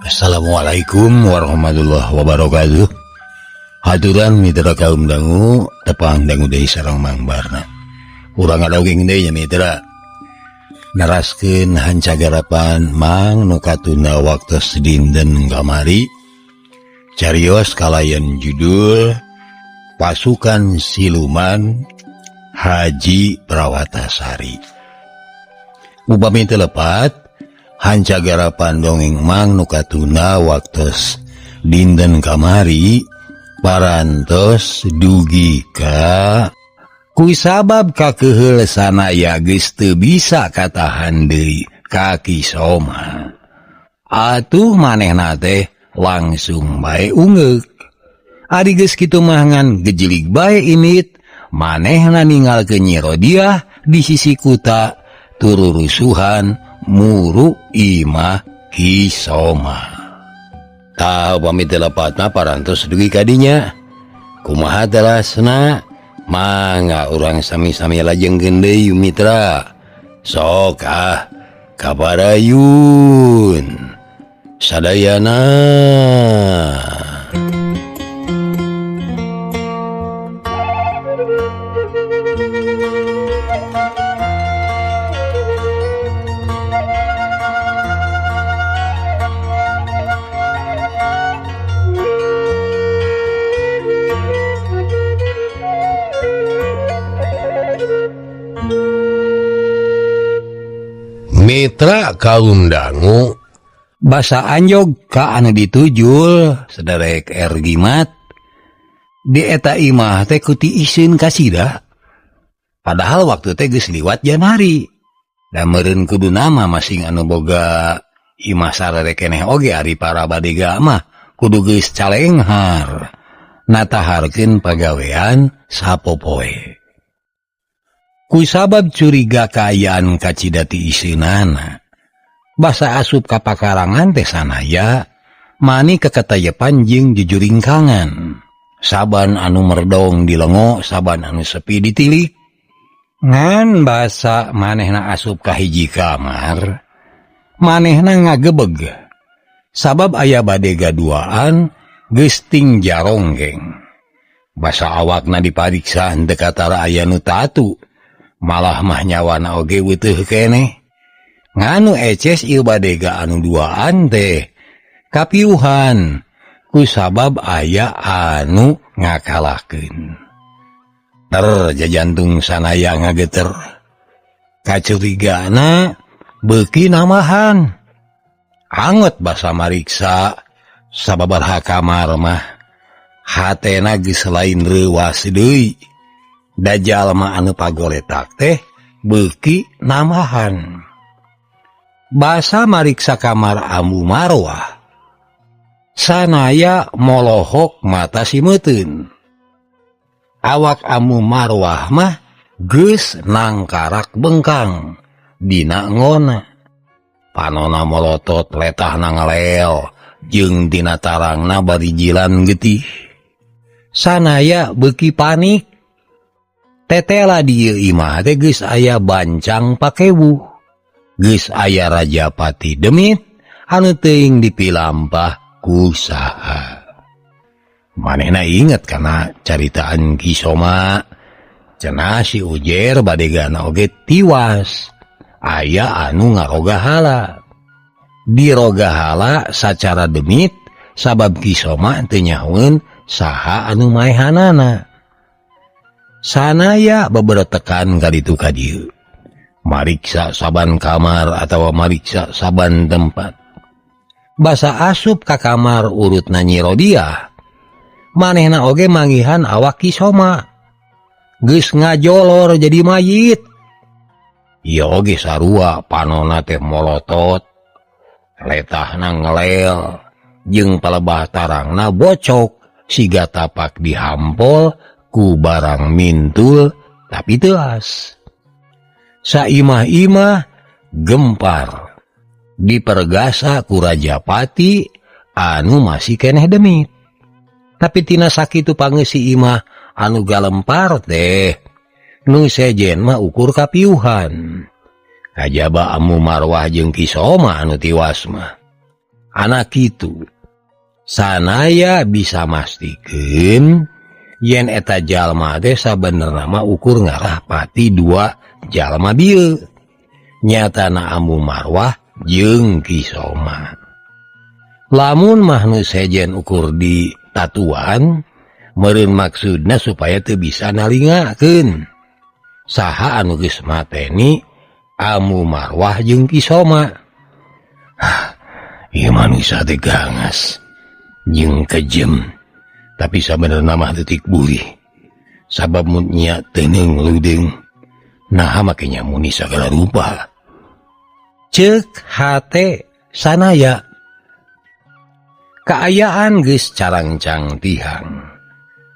Assalamualaikum warahmatullahi wabarakatuh. Haturan mitra kaum dangu tepang dangu deui sareng Mang Barna. Urang ngadogeng deui nya mitra. Neraskeun hancagarapan Mang nu katunda waktos dinten kamari. Carios kalayan judul Pasukan Siluman Haji Prawatasari. Upami teu lepat hancagarapan dongeng Mang nu katunda waktos dinten kamari parantos dugi ka ku sabab kakeheul sanaya geus teu bisa katahan deui ka Ki Soma. Atuh manehna teh langsung bae ungeuk. Ari geus kitu mah ngan gejilig bae init manehna ninggalkeun Nyi Rodiah di sisi kuta tururusuhan muru imah Ki Soma. Tah upami teu lepatna parantos dugi ka dinya. Kumaha telasna? Mangga urang sami-sami lajengkeun deui mitra. Sok ah kaparayun. Sadayana. Mitra kaum dangu basa anjog ka anu ditujul sederek ergimat di eta imah teh kuti isin kasida. Padahal waktu teh geus liwat Januari. Da meureun kudu nama masing anu boga imah sarere keneh oge ari para badega mah kudu geus calenghar nataharkeun pagawean sapopoe. Ku sabab curiga kaayaan kacida ti iseunana. Basa asup ka pakarangan teh sanaya mani keketayepan jeung jujuringkangan. Saban anu merdong dilengo, saban anu sepi ditilik. Ngan basa manehna asup ka hiji kamar, manehna ngagebeg. Sabab aya badega duaan geus ting jaronggeng. Basa awakna dipariksa henteu katara aya nu tatu. Malah mah nyawana oge weutuh keneh. Nganu eces ieu badega anu duaan teh kapiuhan ku sabab aya anu ngakalahkeun. Ter jajantung sanaya ngageter. Kacurigana beuki namahan. Anget basa mariksa sababaraha kamar mah hatena geus lain reuwas deui. Dajal mah anu pagoletak teh beuki namahan. Basa mariksa kamar Ambu Marwah sanaya molohok mata simeutun. Awak Ambu Marwah mah geus nangkarak bengkang dina ngona. Panona molotot letahna ngalel jeung dina tarangna bari jilan getih. Sanaya beuki panik. Tetela dieu imah teh geus aya bancang pakewu. Geus aya Rajapati demit anu teuing dipilampah ku saha. Manehna inget kana caritaan Ki Soma. Cenah si Ujer badegana oge tiwas. Aya anu ngarogahala. Dirogahala sacara demit sabab Ki Soma teu nyahoeun saha anu maehanana. Sanaya beberetekan kaditu ka dieu. Mariksa saban kamar atawa mariksa saban tempat. Basa asup ka kamar urutna Nyi Rodiah. Manehna oge manggihan awak Ki Soma. Geus ngajolor jadi mayit. Ieu oge sarua panona teh molotot. Letahna ngelel jeung palebah tarangna bocok siga tapak dihampol ku barang mintul tapi teas. Saimah-imah gempar dipergasa ku Rajapati anu masih keneh demit. Tapi tina sakitu pangeusi imah anu galempar teh nu sejen mah ukur kapiuhan. Kajaba Amu Marwah jeung Ki Soma anu tiwas mah. Anak itu sanaya bisa mastikeun yen eta jalma teh sabenerna mah ukur ngarah pati dua jalma bieu nyatana Ambu Marwah jeung Ki Soma. Lamun mah nu sejen ukur di tatuan meureun maksudna supaya teu bisa nalingakeun saha anu geus mateni Ambu Marwah jeung Ki Soma. Ieu manusia teh gangas jeung kejem, tapi sabenerna mah detik bulih sabab mun nya teuneung leudeung naha make nya muni sagala rupa. Ceuk hate sanaya kaayaan geus carangcang tihang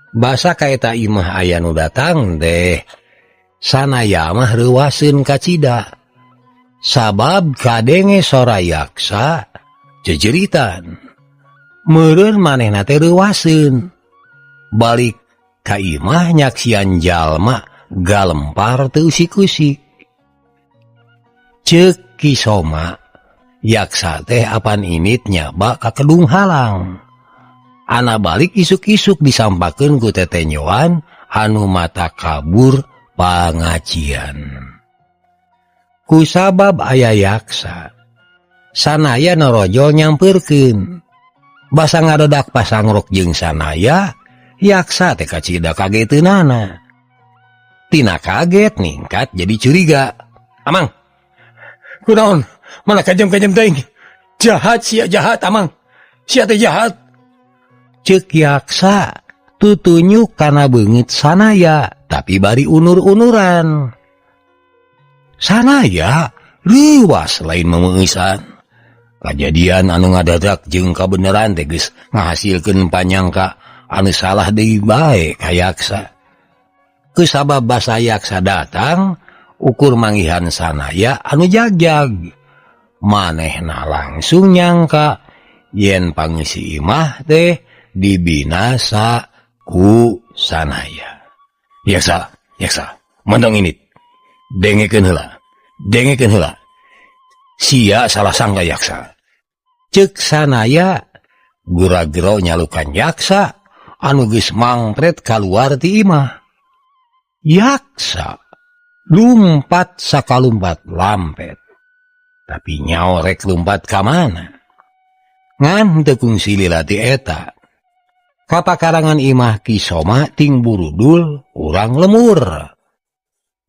basa ka eta imah aya nu datang deh sanaya mah reuwaseun kacida sabab kadenge sora yaksa jejeritan meureun manehna teh reuwaseun balik ka imah nyaksian jalma galempar teu usik-usik. Ceuk Ki Soma yaksa teh apan init nyaba ka Kedung Halang ana balik isuk-isuk disampakeun ku tetenyoan anu mata kabur pangajian. Kusabab aya yaksa sanaya norojol nyamperkeun basa ngadodak pasangrok jeung sanaya yaksa teh kacida kageteunana. Tina kaget ningkat jadi curiga. Amang, kunaon mana kajem-kajem teuing? Jahat sia jahat amang. Sia teh jahat. Ceuk yaksa tutunyuk kana beungeut sanaya tapi bari unur-unuran. Sanaya leuwas lain memeusan. Kajadian anu ngadadak jeung kabeneran teh geus ngahasilkeun panyangka anu salah deui bae ka yaksa. Kusabab basa yaksa datang ukur manggihan sanaya anu jagjag. Manehna langsung nyangka yen pangisi imah teh dibinasa ku sanaya. Yaksa, yaksa, mentong init. Dengekeun heula. Dengekeun heula. Sia salah sangka yaksa. Ceuk sanaya gura-gero nyalukan yaksa anu geus mangpret kaluar ti imah. Yaksa lumpat sakalumpat lampet. Tapi nyaorek lumpat ka mana? Ngan teu kungsi lila ti eta. Kapakarangan imah Ki Soma ting burudul urang lemur.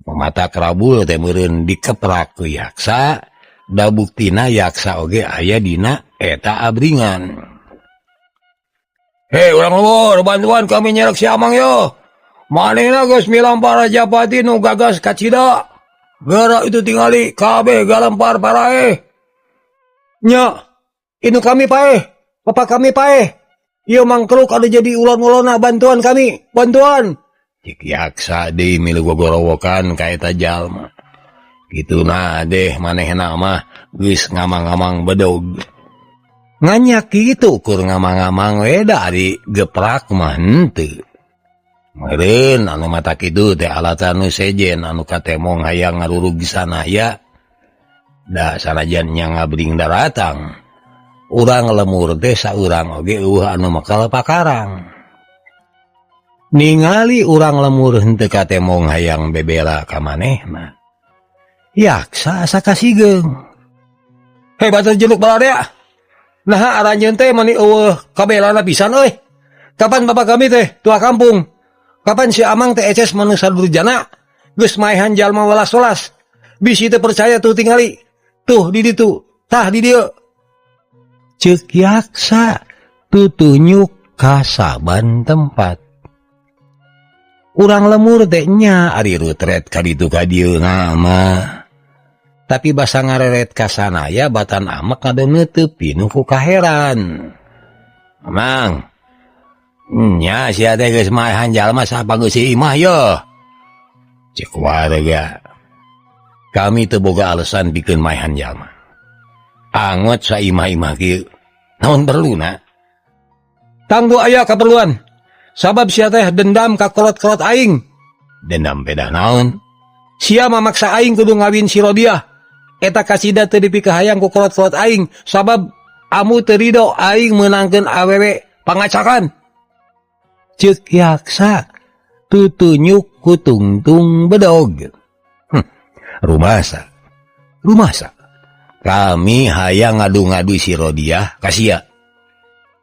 Mamata kerabul teh meureun dikeprak ku yaksa, da buktina yaksa oge aya dina eta abringan. Hei urang lemur, bantuan kami nyerek si Amang yo. Manehna geus milampar Rajapati nu gagas kacida. Geura itu tingali kabeh galempar paraeh. Nya, itu kami paeh, bapak kami paeh. Ieu mangkruk anu jadi ulon-ulona bantuan kami, bantuan. Cik yaksa deui milu gogorowokan ka eta jalma. Kituna deh manehna mah geus ngamang-ngamang bedog. Nganyak kitu ukur ngamang-ngamang we da ari geprak mah henteu. Meureun anu mata kitu teh alatan nu sejen anu katemong hayang ngarurug sanaya. Da sanajan nya ngabring daratang. Urang lemur teh saurang oge eueuh anu mekal pakarang. Ningali urang lemur henteu katemong hayang bebela ka manehna. Yaksa asa kasigeung. Hei batur jeluk balarea. Naha aranjeun teh mani eueuh kabelana pisan euy. Kapan bapak kami teh tua kampung? Kapan si Amang teh eces manusia durjana? Geus maehan jalma welas-welas. Bisi teu percaya tuh tingali. Tuh di ditu, tah di dieu. Ceuk yaksa tutunyuk ka saban tempat. Urang lemur teh nya ari rutret ka ditu ka dieu mah. Tapi basa ngareret ka sanaya batan amek ngadoneuteub pinuh ku kaheran. Amang, nya sia teh geus maehan jalma sapangeusi imah ye. Cek warga. Kami teu boga alasan pikeun maehan jalma. Angot saimah-imah kieu. Naon perluna? Tangtu aya kaperluan. Sabab sia teh dendam ka kolot-kolot aing. Dendam pedah naon? Sia mamaksa aing kudu ngawin si Rodiah. Eta kasida teu dipikahayang ku kolot-kolot aing sabab Ambu teu rido aing meunangkeun awewe pangacakan. Ceuk Yaksa tutunyuk ku tungtung bedog. Rumasa. Rumasa. Kami hayang ngadu-ngadu si Rodiah ka sia.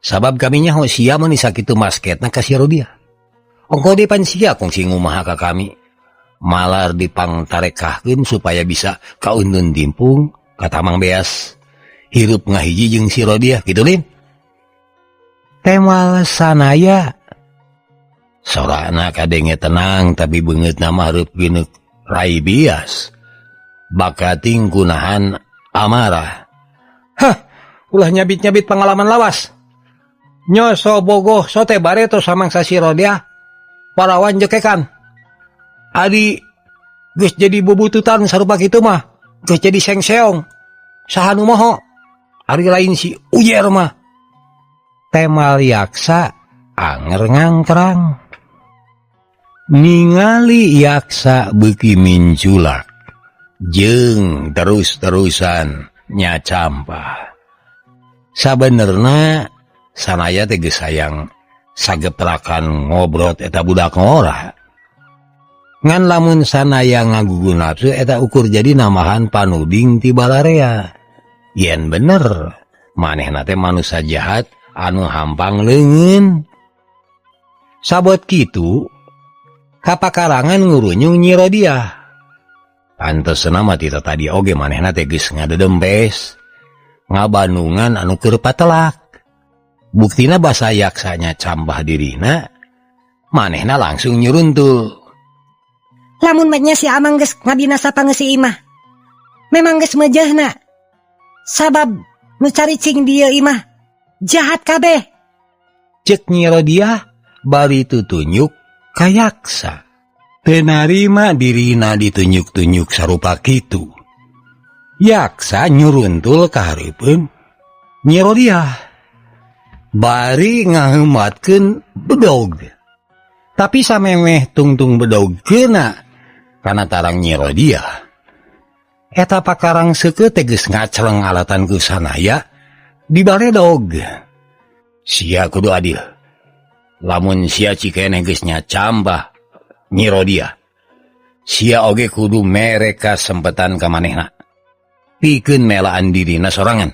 Sabab kami nyaho sia meuni sakitu masketna ka si Rodiah. Ongko deui pan sia kungsi ngumaha ka kami. Malar dipangtarekahkeun supaya bisa kaundun timpung ka Tamang Beas. Hirup ngahiji jeung si Rodiah kitu lin. Temal Sanaya. Sorana kadenge tenang tapi beungeutna mah reup gineuk rai bias. Bakating kunahan amarah. Hah, ulah nyabit-nyabit pengalaman lawas. Nyoso bogoh sote bareto samangsa si Rodiah parawan jekekan. Adi geus jadi bubututan sarupa kitu mah, geus jadi sengseong. Saha nu moho? Ari lain si Ujer mah. Temal Yaksa anger ngangkrang. Ningali Yaksa beuki minculak jeung terus-terusan nyacampah. Sabenerna Sanaya teh geus hayang sageprakan ngobrot eta budak ngora. Ngan lamun Sanaya ngagugu nafsu eta ukur jadi namahan panuding ti balarea. Yen bener manehna teh manusia jahat anu hampang leungeun. Sabot kitu kapakarangan ngurunyung Nyi Rodiah. Pantesna mah ti tadi oge manehna teh geus ngadedempes ngabanungan anu keur patelak. Buktina basa Yaksanya cambah dirina, manehna langsung nyuruntul. Lamun mah si Amang geus ngabinasa pangeusi imah. Memang geus mejehna. Sabab nu caricing dieu imah jahat kabeh. Cek Nyi Rodiah bari tutunyuk ka Yaksa. Teu narima dirina ditunjuk-tunjuk sarupa kitu. Yaksa nyuruntul ka hareupeun Nyi Rodiah. Bari ngaheumatkeun bedog. Tapi samemeh tungtung bedog kena kana tarang Nyi Rodiah. Eta pakarang seukeut teh geus ngacleng alatan ku Sanaya dibaredog. Sia kudu adil. Lamun sia cikeneh geus nyacambah Nyi Rodiah, sia oge kudu mere kasempetan ka manehna. Pikeun melaan dirina sorangan.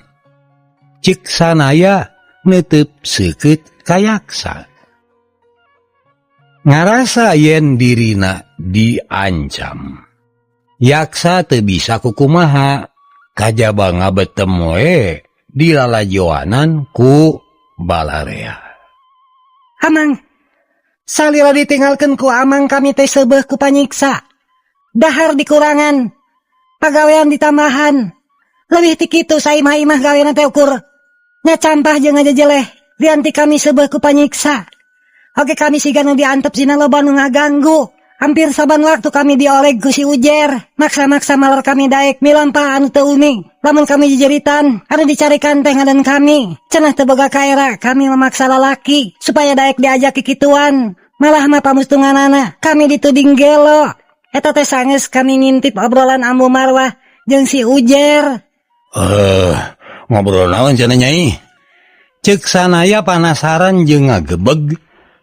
Cik Sanaya neuteub seukeut ka Yaksa. Ngarasa yen dirina diancam. Yaksa teu bisa kukumaha, kajaba ngabetem we dilalajoanan ku balarea. Amang, salila ditinggalkeun ku Amang kami teh seubeuh ku panyiksa. Dahar dikurangan, pagawean ditambahan. Leuwih ti kitu saimah-imah gawena teh ukur nyacampah jeung ngajejeleh. Lian ti kami seubeuh ku panyiksa. Oke kami siga nu diantep sina loba nu ngaganggu. Hampir saban waktu kami dioleg ku si Ujer. Maksa-maksa malar kami daek milampah anu teu uning. Lamun kami jejeritan, anu dicarikan teh ngadan kami. Cenah teu boga kaera, kami memaksa lalaki supaya daek diajak kikituan. Malah mah pamustunganana, kami dituding gelo. Eta teh sanggeus kami ngintip obrolan Ambu Marwah jeung si Ujer. Ngobrol naon cenah Nyai? Ceuk Sanaya panasaran jeung ngagebeg.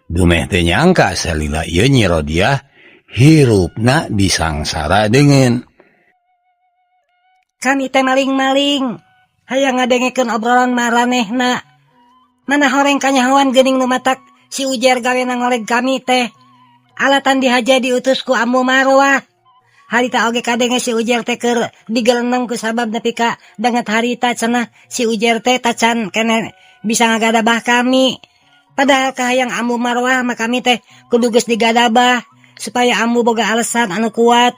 Dumeh teu nyangka salila ieu Nyi Rodiah hirupna disangsara deungeun. Kami teh maling-maling, hayang ngadengekeun obrolan maranehna. Mana horeng kanyahoan geuning nu matak si Ujer gawena ngoleg kami teh. Alatan dihaja diutus ku Ambu Marwah. Harita oge kadenge si Ujer teh keur digeleneng ku sabab nepi ka danget harita cenah si Ujer teh tacan kene bisa ngagadabah kami. Padahal kahayang Ambu Marwah mah kami teh kudu geus digadabah supaya Ambu boga alasan anu kuat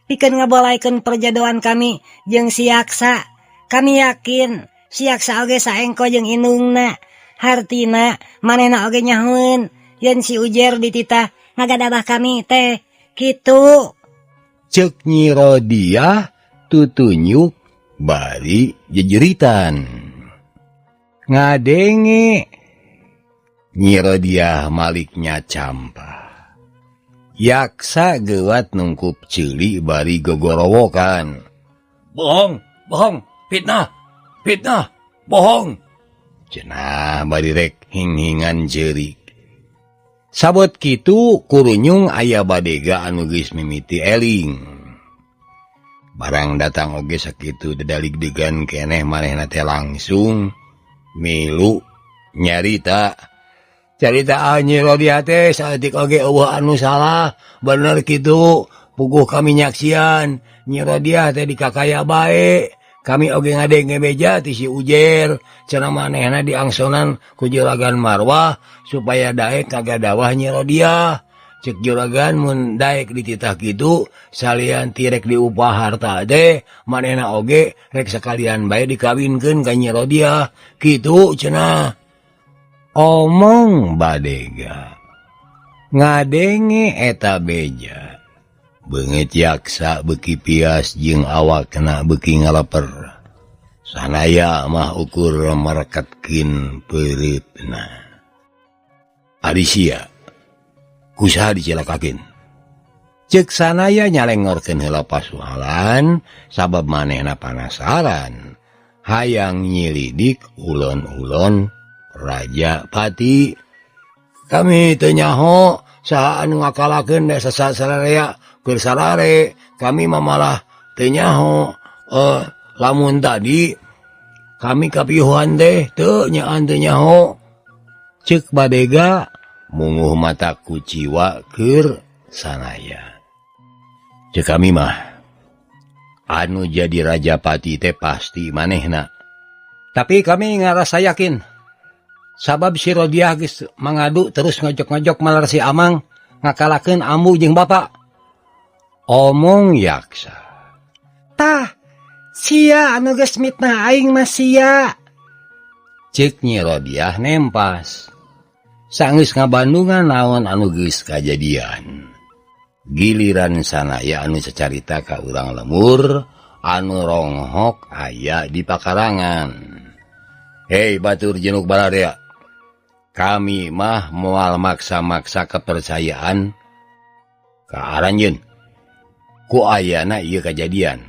pikeun ngabolaikeun perjodohan kami jeung si Yaksa. Kami yakin si Yaksa oge saengko jeung indungna. Hartina manehna oge nyahoeun yen si Ujer dititah ngagadabah kami teh kitu. Ceuk Nyi Rodiah tutunyuk bari jejeritan. Ngadenge Nyi Rodiah maliknya campah. Yaksa geuwat nungkup ceuli bari gogorowokan. Bohong, bohong, fitnah, fitnah, bohong. Cenah bari rek hinghingan ceurik. Sabot kitu kurunyung aya badega anu geus mimiti eling. Barang datang oge sakitu dedalig-degan keneh manehna teh langsung milu nyarita. Carita Nyi Rodiah teh saeutik oge eueuh anu salah, bener kitu puguh kami nyaksian Nyi Rodiah teh dikakaya bae. Kami oge ngadenge beja ti si Ujer cenah manehna diangsonan ku Juragan Marwah supaya daek kagadawah Nyi Rodiah. Cek juragan mun daek dititah kitu salian ti rek diupah harta teh manehna oge rek sakalian bae dikawinkeun ka Nyi Rodiah kitu cenah. Omong badega ngadenge eta beja. Beungeut yaksa beuki pias jeung awakna beuki ngaleper. Sanaya mah ukur mereketkeun peureutna. Ari sia kusaha dicilakakeun? Ceuk sanaya nyalengorkeun heula pasualan sabab manehna panasaran hayang nyilidik ulon-ulon Raja Pati. Kami teu nyaho saha anu ngakalakeun desa sararea keur sarare kami mah malah teu nyaho lamun tadi kami kapiuhan teh teu nyaan teu nyaho. Ceuk badega munguh mata kuciwa keur sanaya. Ceuk kami mah anu jadi Raja Pati teh pasti manehna. Tapi kami ngarasa yakin sabab si Rodiah geus mangadu terus ngojok-ngojok malar si Amang ngakalakeun ambu jeung bapak. Omong yaksa. Tah, sia anu geus mitnah aing mah sia. Ceuk Nyi Rodiah nempas. Sanggeus ngabandungan naon anu geus kajadian. Giliran sanaya anu sacarita ka urang lemur anu ronghok aya di pakarangan. Hei batur jenuk balarea. Kami mah moal maksa-maksa kepercayaan ka aranjeun. Ku ayana ieu kajadian.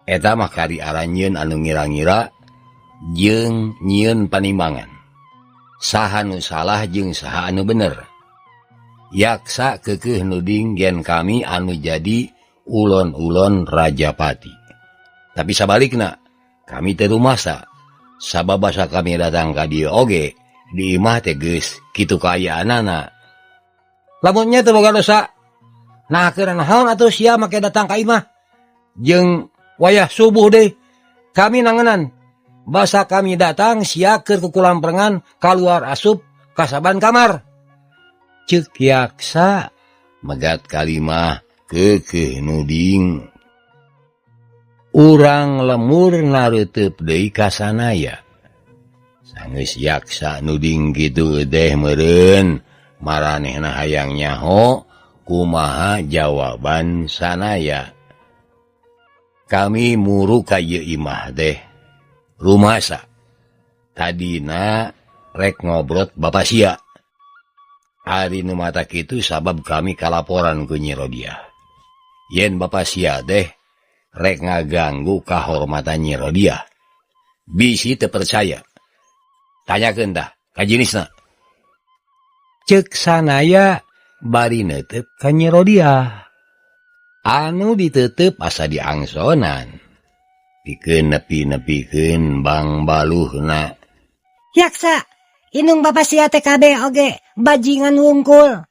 Eta mah kari aranjeun anu ngira-ngira jeung nyieun panimbangan. Saha nu salah jeung saha anu bener. Yaksa keukeuh nuding gen kami anu jadi ulon-ulon Raja Pati. Tapi sabalikna kami teu rumasa. Sabab basa kami datang ka dieu oge di imah teh geus kitu kaayaanana. Lamun nya teu boga dosa, nah keur naon atuh sia make datang ka imah? Jeung wayah subuh deui kami nangenan. Basa kami datang sia keur kukulamperengan kaluar asup kasaban kamar. Ceuk yaksa megat kalimah keukeuh nuding. Urang lemur nareuteub deui ka sanaya. Sanggeus yaksa nuding kitu teh meureun maranehna hayang nyaho kumaha jawaban sanaya. Kami muru ka ieu imah teh rumasa. Tadina rek ngobrot bapa sia. Ari nu mata kitu sabab kami kalaporan ku Nyi Rodiah. Yen bapa sia teh rek ngaganggu kahormatan Nyi Rodiah. Bisi teu percaya. Tanyakeun tah ka jinisna. Ceuk sanaya bari neuteup ka Nyi Rodiah. Anu diteuteup asa diangsonan. Pikeun nepi-nepikeun bang baluhna. Yaksa, indung bapa sia teh kabeh oge bajingan wungkul.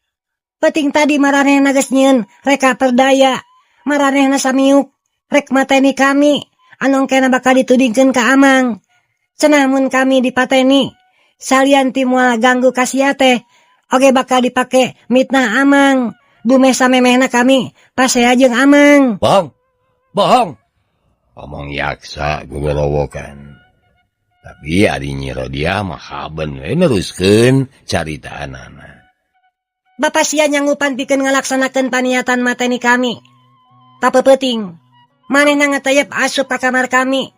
Penting tadi maranehna geus nyieun reka perdaya. Maranehna samiuk rek mateni kami anu engkena bakal ditudingkeun ka Amang. Cenah mun kami dipateni salian ti moal ganggu ka sia teh oge bakal dipake mitnah Amang. Dumeh samemehna kami pasea jeung Amang. Bohong. Bohong. Omong yaksa gogorowokan. Tapi ari Nyi Rodiah mah haben we neruskeun caritaanana. Bapa sia nyanggupan pikeun ngalaksanakeun paniatan mateni kami. Tapeupeting manehna ngatayep asup ka kamar kami.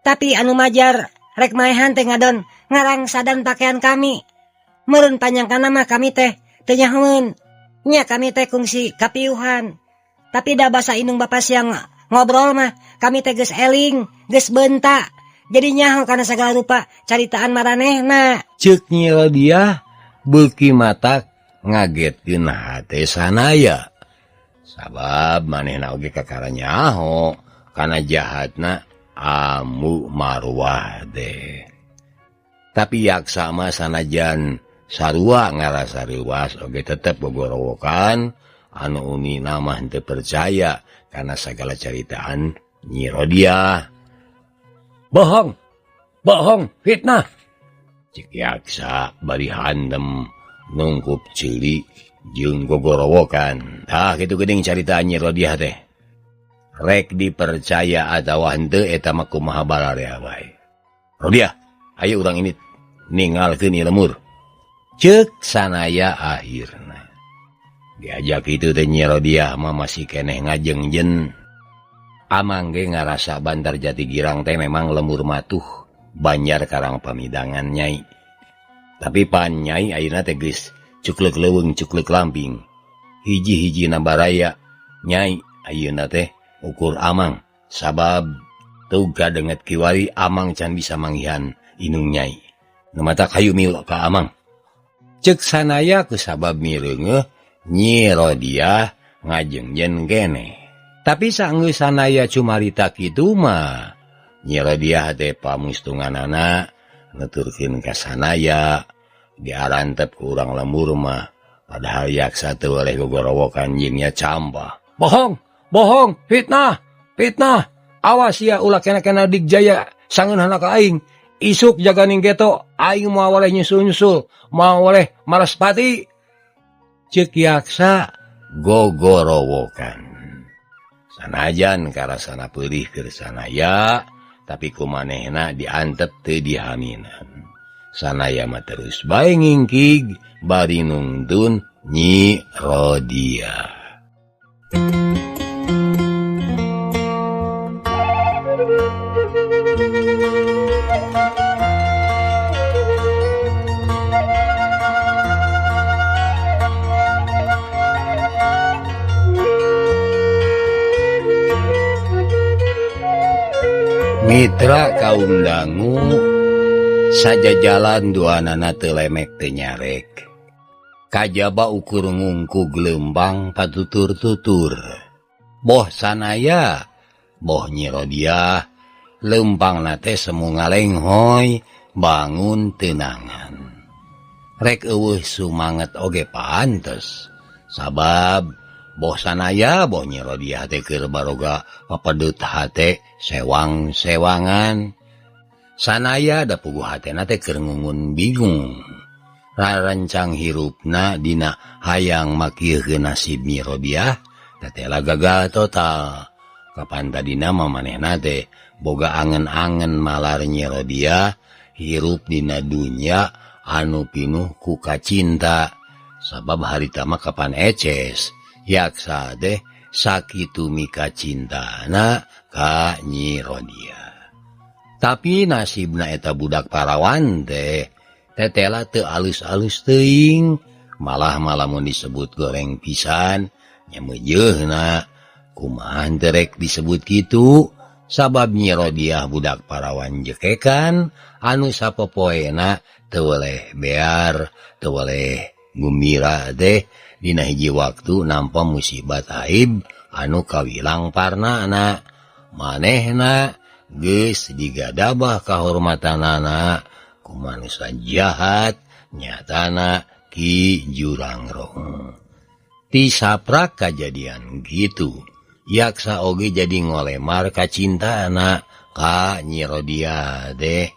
Tapi anu majar rek maehan teh ngadon ngarangsadan pakaian kami. Meureun panyangkana mah kami teh teu nyahoeun. Nya kami teh kungsi kapiuhan. Tapi da basa indung bapa sia ngobrol mah kami teh geus eling, geus beunta. Jadi nyaho kana sagala rupa caritaan maranehna. Ceuk Nyi Rodiah beuki matak ngagetkeun hate Sanaya. Sabab manehna oge kakara nyaho kana jahatna Ambu Marwah teh. Tapi Yaksa mah sanajan sarua ngarasa reuwas oge tetep gogorowokan anu unina mah henteu percaya kana sagala caritaan Nyi Rodiah. Bohong, bohong, fitnah. Cek Yaksa bari handem nungkup ceuli jeung gogorowokan. Tah kitu geuning caritaan Nyi Rodiah teh. Rek dipercaya atawa henteu eta mah kumaha balarea wae. Rodiah, ayo urang ini ningalkeun ieu lemur. Ceuk Sanaya akhirna. Diajak kitu teh Nyi Rodiah mah masih keneh ngajengjen. Amang ge ngarasa Bantar Jati Girang teh memang lemur matuh Banjar Karang Pamidangan Nyai. Tapi pan Nyai ayeuna teh geus cuklek leuweung cuklek lamping. Hiji-hiji nabaraya Nyai ayeuna teh ukur Amang sabab teu kadenget kiwari Amang can bisa manggihan inung Nyai. Nu matak hayu milu ka Amang. Ceuk Sanaya kusabab mireungeuh Nyi Rodiah ngajengjen keneh. Tapi sanggeus Sanaya cumarita kitu mah Nyi Rodiah teh pamustunganana nuturkeun ka Sanaya diarantep ku urang lembur mah padahal Yaksa teu weleh gogorowokan jeung nya campah. Bohong, bohong, fitnah, fitnah. Awas ya ulah kena-kena Digjaya sangeunahna ka aing. Isuk jaganing geto aing moal weleh nyusul-nyusul, moal weleh maraspati. Ceuk Yaksa gogorowokan. Sanajan karasana peurih keur Sanaya, tapi kumanehna diantep teu dihaminan. Sanaya mah terus bae ngingkig bari nungtun Nyi Rodiah. Mitra kaum dangu saja jalan duanana teu lemek teu nyarek. Kajaba ukur ngungkug leumpang patutur-tutur. Boh Sanaya, boh Nyi Rodiah, leumpangna teh semu ngalenghoy bangun tenangan. Rek eueuh sumanget oge pantes. Sabab boh Sanaya boh Nyi Rodiah teh keur baroga papadut hate sewang-sewangan. Sanaya da puguh hatena teh keur ngungun bingung. Rarancang hirupna dina hayang makieun nasib Nyi Rodiah tetela gagal total. Kapan tadina mah manehna teh boga angen-angen malar Nyi Rodiah hirup dina dunya anu pinuh ku kacinta. Sabab harita mah kapan eces Yaksa teh sakitu mika cintana ka Nyi Rodiah. Tapi nasibna eta budak parawan teh tetela teu alus-alus teuing, malah malamun disebut goreng pisan nya meujeuhna. Kumaha teu rek disebut kitu sabab Nyi Rodiah budak parawan jekekan anu sapopoena teu weleh bear, teu weleh gumira teh dina hiji waktu nampa musibat aib anu kawilang parnana. Manehna geus digadabah kahormatanana ku manusia jahat nyatana Ki Jurangrong. Tisaprak kajadian gitu Yaksa oge jadi ngolemar kacintaana ka Nyi Rodiah teh.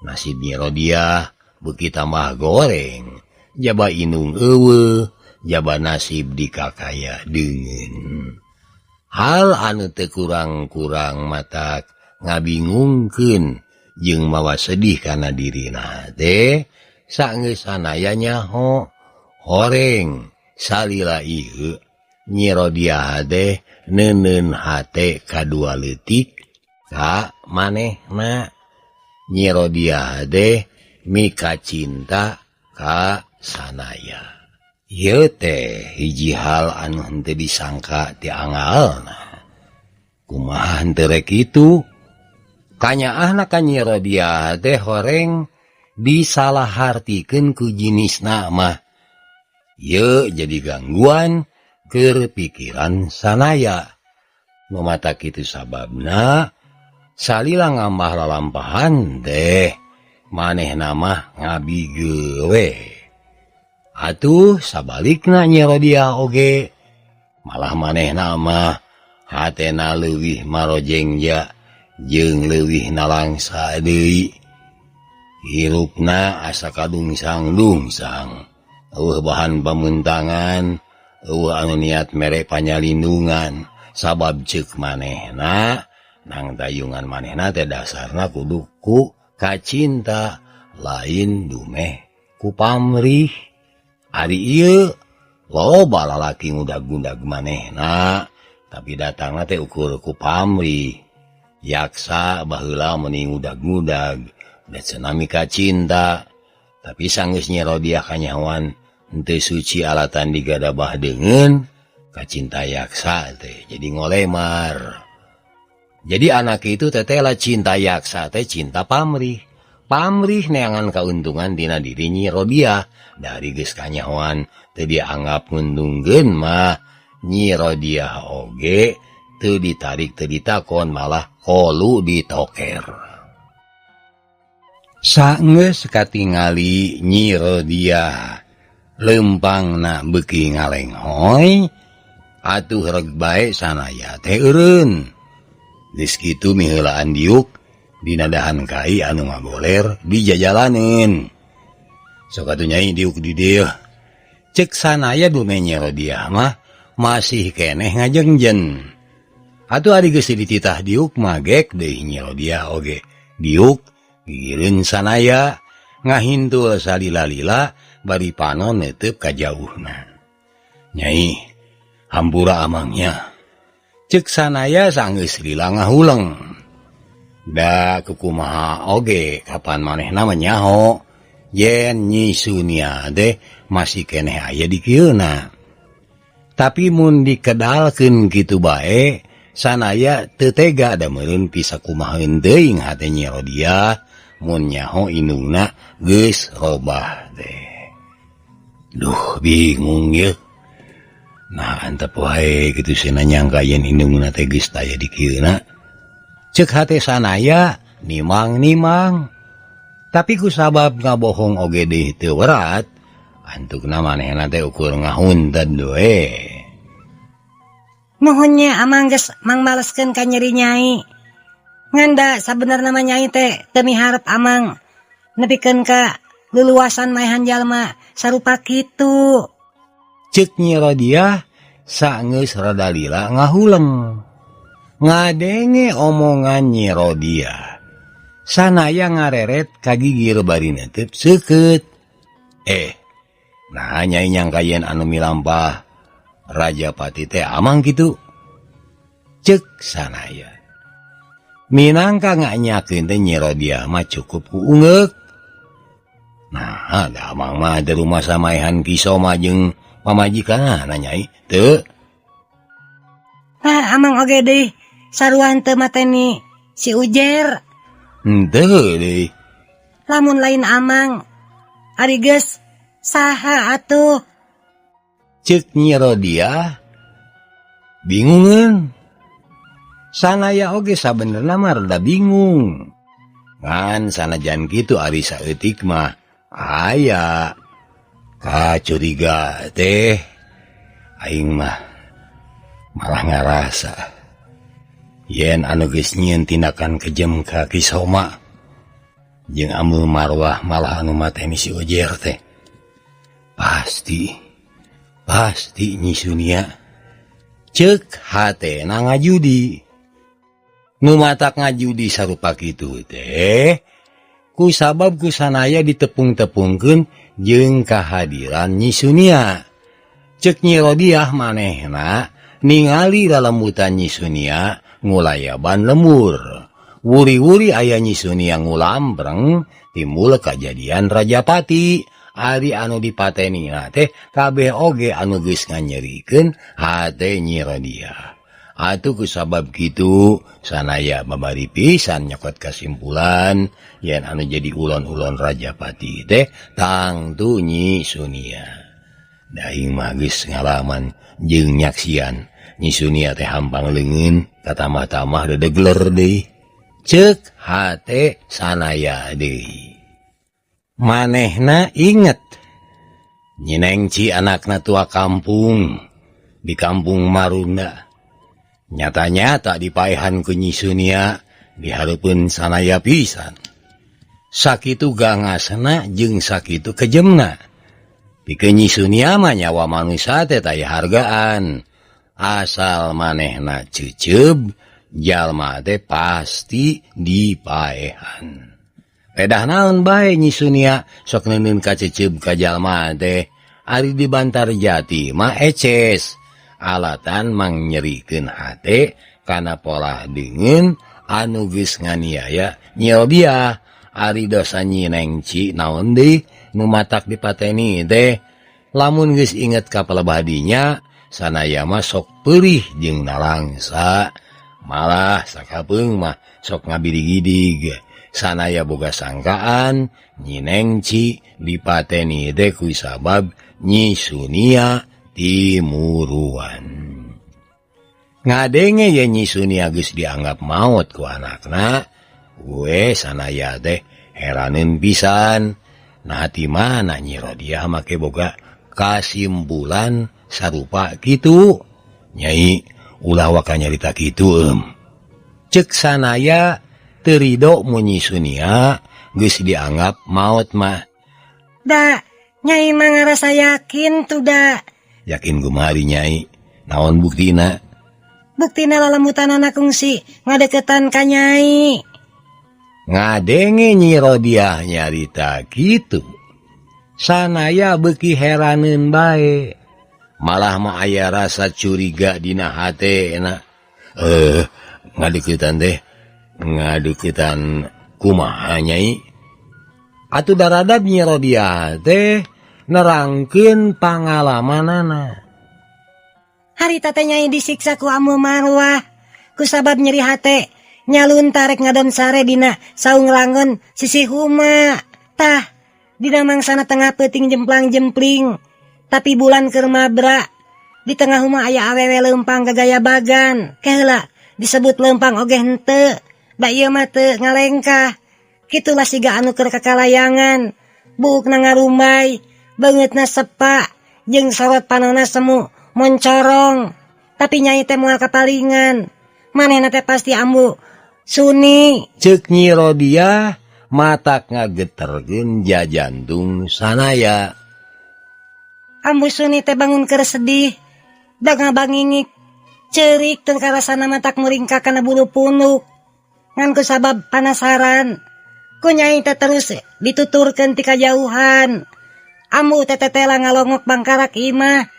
Nasib Nyi Rodiah beuki tambah goreng, jaba inung eueuh, jaba nasib dikakaya deungeun. Hal anu teu kurang-kurang matak ngabingungkeun jeung mawa sedih kana dirina teh sanggeus Sanaya nyaho horeng salila ieu Nyi Rodiah teh neuneun hate kadua leutik ka manehna. Nyi Rodiah teh mika cinta ka Sanaya. Ieu teh hiji hal anu henteu disangka ti angalna. Kumaha henteu rek kitu? Kanyaahna ka Nyi Rodiah teh horeng disalahartikeun ku jinisna mah. Ye jadi gangguan keur pikiran sanaya. Nu matak kitu sababna salila ngambah lalampahan teh manehna mah ngabigeu we. Atuh sabalikna Nyi Rodiah oge malah manehna mah hatena leuwih marojengja jeung leuwih nalangsa deui. Hirupna asa kadungsang-dungsang, eueuh bahan pamuntangan, eueuh anu niat mere panyalindungan sabab ceuk manehna nang tayungan manehna teh dasarna kudu ku kacinta lain dumeh ku pamrih. Ari ieu loba lalaki ngudag-ngudag manehna tapi datangna teh ukur ku pamrih. Yaksa baheula meuni ngudag-ngudag da cenah mika cinta tapi sanggeus Nyi Rodiah kanyahoan henteu suci alatan digadabah deungeun kacinta yaksa teh jadi ngolemar. Jadi anak itu tetela cinta yaksa teh cinta pamrih. Pamrih neangan kauntungan dina diri Nyi Rodiah dari geus kanyahoan teu dianggap nguntungkeun mah Nyi Rodiah oge teu ditarik teu ditakon malah kolu ditoker. Sanggeus katingali Nyi Rodiah lempangna beuki ngalenghoy atuh reg bae sanaya teh eureun. Geus kitu miheulaan diuk dina dahan kai anu ngagoler di jajalaneun. Sok atuh nyai diuk di dieu. Ceuk sanaya dume Nyi Rodiah mah masih keneh ngajengjen. Atuh ari geus dititah diuk mah gek deui Nyi Rodiah oge. Diuk gigireun sanaya ngahintul salila-lila bari panon neuteub ka jauhna. Nyai, hampura amangnya. Ceuk sanaya sanggeus lila ngahuleng. Da kukumaha oge kapan manehna mah nyaho yen Nyi Sunia teh masih keneh aya di kieuna. Tapi mun dikedalkeun kitu bae sanaya teu tega da meureun pisakumaheun teuing hate Nyi Rodiah mun nyaho indungna geus robah teh. Duh bingung ye. Nah antep wae kitu sina nyangka yen indungna teh geus taya di kieuna. Ceuk hate sanaya nimang-nimang. Tapi ku sabab ngabohong oge deui teu werat, antukna manehna teh ukur ngahunten we. Nuhun nya amang geus mangmaleskeun ka nyeri nyai. Ngan da sabenerna mah nyai teh teu miharep amang nepikeun ka luluasan maehan jalma sarupa kitu. Ceuk Nyi Rodiah sanggeus rada lila ngahuleng. Ngadenge omongan Nyi Rodiah. Sanaya ngareret kagigir bari neuteub seukeut. Nah nyai nyangka yen anu milampah Rajapati teh amang kitu. Ceuk sanaya. Minangka nganyakeun teh Nyi Rodiah mah cukup ku ungeuk. Nah, da amang mah di rumah samaehan Ki Soma jeung pamajikanana nyai teu. Nah, amang oge deui sarua teu mateni si Ujer. Henteu deui. Lamun lain amang ari geus saha atuh? Ceuk Nyi Rodiah bingungeun. Sanaya oge sabenerna mah rada bingung. Ngan sanajan kitu ari saeutik mah aya kacuriga teh aing mah malah ngarasa yen anu geus nyieun tindakan kejem ka Ki Soma jeung Ameu Marwah malah anu mateni si Ujer teh pasti pasti Nyi Sunia. Ceuk hatena ngajudi. Nu matak ngajudi sarupa kitu teh ku sabab ku sanaya ditepung-tepungkeun jeung kahadiran Nyi Sunia. Ceuk Nyi Rodiah manehna ningali lalembutan Nyi Sunia ngulayaban lembur. Wuri-wuri aya Nyi Sunia ngulambreng timbul kajadian Rajapati. Ari anu dipatenina teh kabeh oge anu geus nganyerikeun hate Nyi Rodiah. Atuh kusabab kitu sanaya babari pisan nyokot kasimpulan yen anu jadi ulon-ulon Rajapati teh tangtu Nyi Sunia. Da aing mah geus ngalaman jeung nyaksian Nyi Sunia teh hampang leungeun katamah-tamah dedegler deui. Ceuk hate sanaya deui. Manehna inget Nyi Nengci anakna tua kampung di kampung Marunda. Nyata-nyata dipaehan ku Nyi Sunia dihareupeun sanaya pisan. Sakitu gangasna jeung sakitu kejemna. Pikeun Nyi Sunia mah nyawa manusia teh taya hargaan. Asal manehna ceuceub, jalma teh pasti dipaehan. Pedah naon bae Nyi Sunia sok neuneun kaceceub ka jalma teh. Ari di Bantarjati mah eces. Alatan mangnyerikeun hate kana pola deungeun anu geus nganiaya Nyi Robiah. Ari dosa Nyi Nengci naon deui nu matak dipateni teh. Lamun geus inget ka palebah sanaya mah sok peurih jeung nalangsa. Malah sakapeung mah sok ngabirigidig. Sanaya boga sangkaan Nyi Nengci dipateni teh ku sabab Nyi Sunia timuruan. Ngadenge ye Nyi Sunia geus dianggap maot ku anakna, we sanaya teh heraneun pisan. Nah ti mana Nyi Rodiah make boga kasimpulan sarupa kitu? Nyai ulah waka nyarita kitu eum. Ceuk sanaya teu rido mun Nyi Sunia geus dianggap maot mah. Da, Nyai mah ngarasa yakin tuh da. Yakin kumari Nyai, naon buktina? Buktina lalemutanana kungsi ngadeukeutan ka Nyai. Ngadenge Nyi Rodiah nyarita kitu, sanaya beuki heraneun bae. Malah mah aya rasa curiga dina hatena. Ngadeukeutan teh, ngadeukeutan kumaha Nyai? Atuh daradab Nyi Rodiah teh nerangkeun pangalamanana. Harita teh Nyai disiksa ku Ambu Marwah kusabab nyeri hate nyalunta rek ngadon sare dina saung langon sisih huma. Tah dina mangsana tengah peuting jemplang-jempling tapi bulan keur mabra. Di tengah huma aya awewe leumpang gagaya bagan. Keheula disebut leumpang oge henteu, da ieu mah teu ngalengkah. Kitulah siga anu keur kakalayangan. Buukna ngarumbay, beungeutna sepa, jeung sorot panonna semu moncorong. Tapi Nyai teh moal kapalingan. Manehna teh pasti Ambu Suni. Ceuk Nyi Rodiah matak ngageterkeun jajantung sanaya. Ambu Suni teh bangun keur sedih, da ngabangingik, ceurik teu karasana matak muringkak kana bulu punuk. Ngan kusabab panasaran, ku Nyai teh terus dituturkeun ti kajauhan. Ambu teh tetela ngalongok bangkarak imah.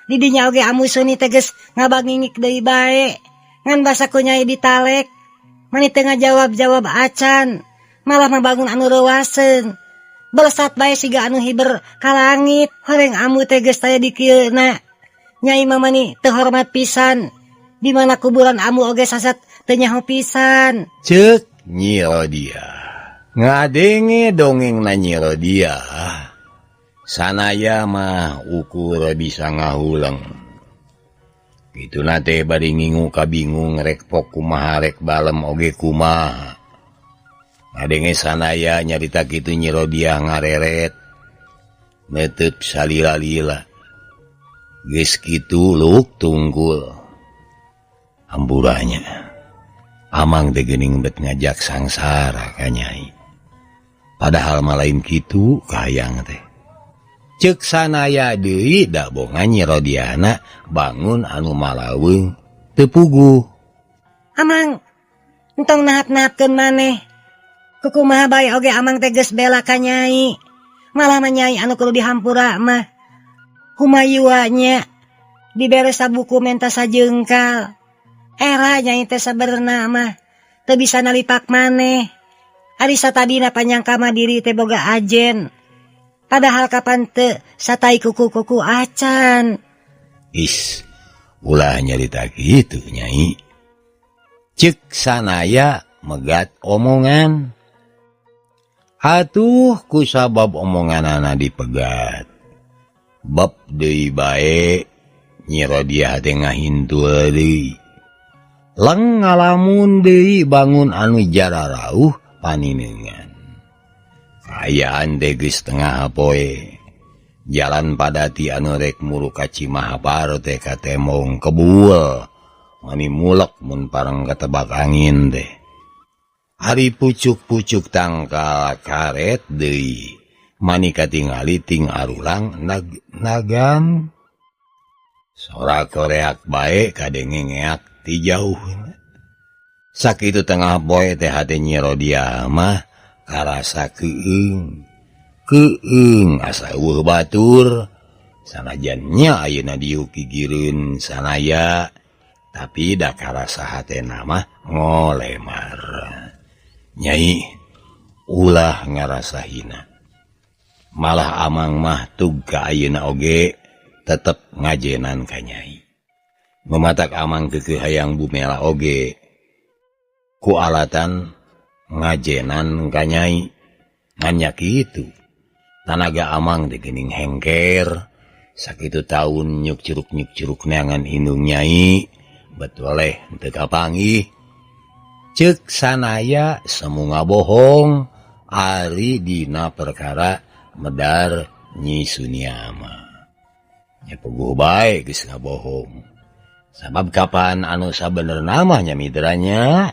Didinya oge Ambu Suni teh geus ngabangingik deui bae. Ngan basa ku Nyai ditalek, mani teu ngajawab-jawab acan, malah mabangun anu reuaseun. Belesat bae siga anu hiber ka langit. Horeng Ambu teh geus taya dikieuna. Nyai mah mani teu hormat pisan. Di mana kuburan Ambu oge sasat teu nyaho pisan. Ceuk Nyi Rodiah. Ngadenge dongengna Nyi Rodiah, sanaya mah ukur bisa ngahuleng. Kituna teh bari ngingu kabingung rek pok kumaha rek balem oge kumaha. Ngadenge sanaya nyarita kitu Nyi Rodiah ngareret neuteut salila-lila. Geus kitu luk tunggul. Hamburanya Amang teh geuning bet ngajak sangsara ka Nyai. Padahal mah lain kitu kahayang teh. Ceuk sanaya deui da bongan Nyi Rodiahna bangun anu malaweung teu puguh. Amang, entong nahap-nahapkeun maneh. Kukumaha bae oge Amang teh geus bela ka Nyai. Malah mah Nyai anu kudu dihampura mah. Humayua nya dibere sabuku menta sajengkal. Era Nyai teh sabenerna mah teu bisa nalipak maneh. Ari satadina panyangka mah diri teh boga ajen. Padahal kapan teu satai kuku-kuku acan. Is, Ulah nyarita kitu Nyai. Cek sanaya megat omongan. Atuh ku sabab omonganana dipegat. Bab deui bae Nyi Rodiah teh ngahintul deui. Leng ngalamun deui bangun anu jararauh paninengan. Kaayaan teh geus tengah poe. Jalan padati anu rek muru ka Cimahpar teh katemong kebul. Mani mulek mun pareng katebak angin teh. Ari pucuk-pucuk tangkal karet deui. Mani katingali ting arulang nagan. Sora koreak bae kadenge ngeak ti jauh. Sakitu tengah poe teh hate Nyi Rodiah mah karasa keung. Keung asa eueuh batur. Sanajan nya ayeuna diuk gigireun sanaya, tapi da karasa hatena mah ngolemar. Nyai ulah ngarasa hina. Malah amang mah tug ka ayeuna oge tetep ngajenan ka Nyai. Mematak amang keukeuh hayang bumela oge ku alatan ngajenan ka Nyai. Ngan nya kitu. Tanaga amang teh geuning hengker. Sakitu taun nyuk curuk-nyuk curuk neangan indung Nyai, bet weleh teu kapanggih. Ceuk sanaya semu ngabohong ari dina perkara medar Nyi Sunia mah. Nya puguh bae geus ngabohong. Sabab kapan anu sabenerna mah nya midranya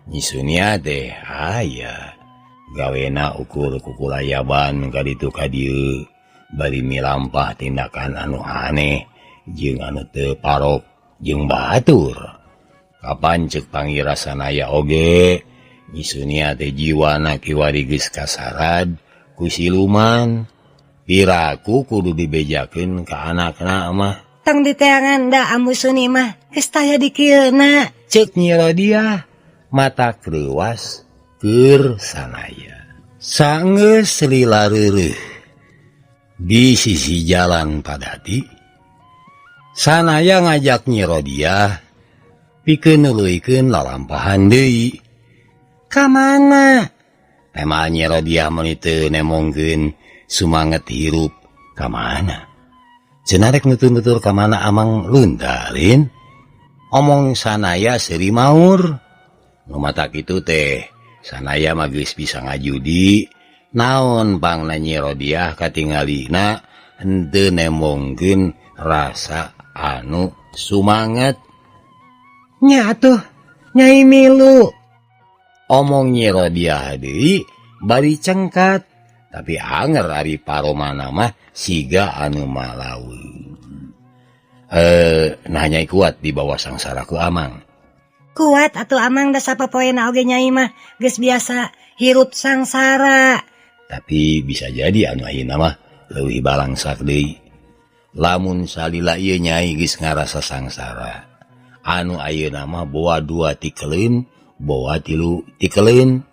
Nyi Sunia teh aya gawena ukur kukulayaban ka ditu ka dieu bari milampah tindakan anu aneh jeung anu teu parok jeung batur. Kapan ceuk pangira sanaya oge Nyi Sunia teh jiwana kiwari geus kasarad ku siluman. Piraku kudu dibejakeun ka anakna mah. Tong diteangan da Ambu Suni mah geus taya dikieuna. Ceuk Nyi Rodiah mata kreuwas keur sanaya. Sanggeus lila reureuh di sisi jalan padati, sanaya ngajak Nyi Rodiah pikeun nuluykeun lalampahan deui. Ka mana? Tema Nyi Rodiah meuni teu nemongkeun sumanget hirup ka mana? Cenah rek nutur-nutur ka mana amang luntalin? Omong sanaya seuri maur. Nu mata kitu teh sanaya mah geus bisa ngajudi. Naon pangna Nyi Rodiah katingalina henteu nemongkeun rasa anu sumanget. Nya atuh Nyai milu. Omong Nyi Rodiah deui bari cengkat, tapi anger ari paromana mah siga anu malawi. Nah Nyai kuat di bawah sangsara ku amang. Kuat atuh amang da sapopoena oge Nyai mah geus biasa hirup sangsara. Tapi bisa jadi anu ayeuna mah leuwih balangsak deui. Lamun salila ieu Nyai geus ngarasa sangsara. Anu ayeuna mah boa dua tikeleun, boa tilu tikeleun.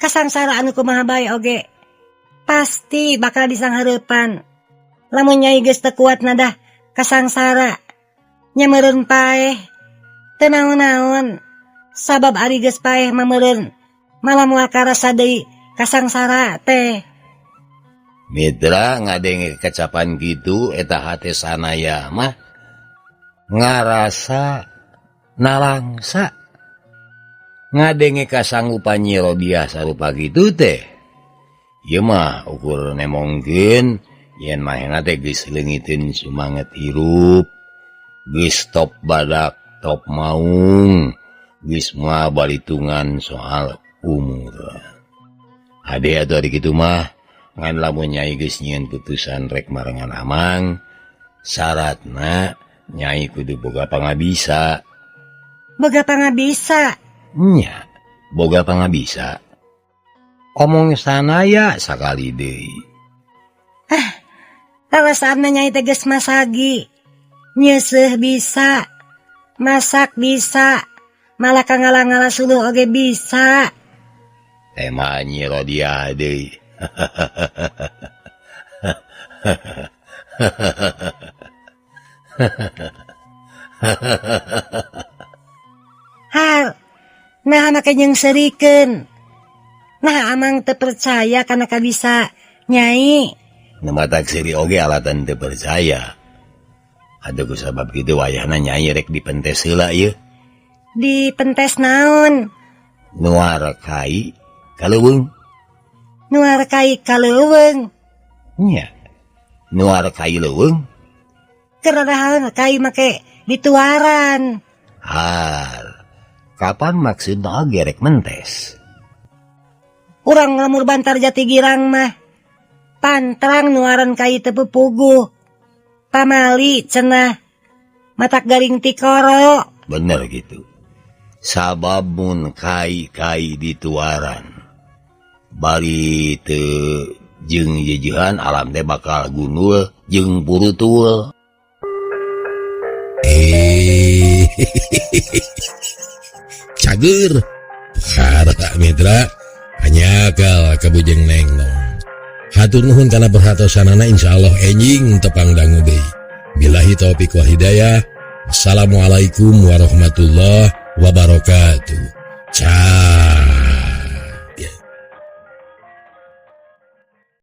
Kasangsara anu kumaha bae oge pasti bakal disanghareupan. Lamun Nyai geus teu kuat nadah kasangsara, nya meureun paeh. Teu naon-naon, sabab ari geus paeh mah meureun malah moal karasa deui kasangsara teh. Mitra ngadenge kecapan gitu eta hate sanaya mah ngarasa nalangsa. Ngadenge kasanggupan Nyi Rodiah sarupa kitu teh. Ieu mah ukur nemongkeun yen manehna teh geus leungiteun sumanget hirup, geus top badak top maung, geus moal balitungan soal umur. Hade atuh ari kitu mah ngan lamun Nyai geus nyieun putusan rek marengan amang, syaratna Nyai kudu boga pangabisa. Boga pangabisa? Nya, boga pangabisa. Omong sanaya sakali deui. Ah, rarasaanna Nyai teh geus masagi. Nyeuseuh bisa, masak bisa, malah ka ngala-ngala suluh oge bisa. Tema Nyi Rodiah deui. Har, nah make nyeungseurikeun. Nah, Amang teu percaya kana kabisa Nyai. Nu matak seuri oge alatan teu percaya. Aduh, ku sabab kitu wayahna Nyai rek dipentes heula ieu. Dipentes naon? Nuar kai ka leuweung. Nuar kai ka leuweung? Nya. Nuar kai leuweung. Keur naraon kai make dituaran? Har. Kapan maksudna oge rek mentes? Urang lembur Bantar Jati Girang mah pantrang nuaran kai teu puguh. Pamali cenah matak garing tikoro. Bener gitu. Sabab mun kai-kai dituaran bari teu jeung jejehan, alam teh bakal gundul jeung purutul. Eh, cager para mitra, hanjakal ka Bujeng Nengnong. Hatur nuhun kana perhatosanana. Insyaallah enjing tepang dangu deui. Billahi taufik wal hidayah. Assalamualaikum warahmatullahi wabarakatuh. Ciao.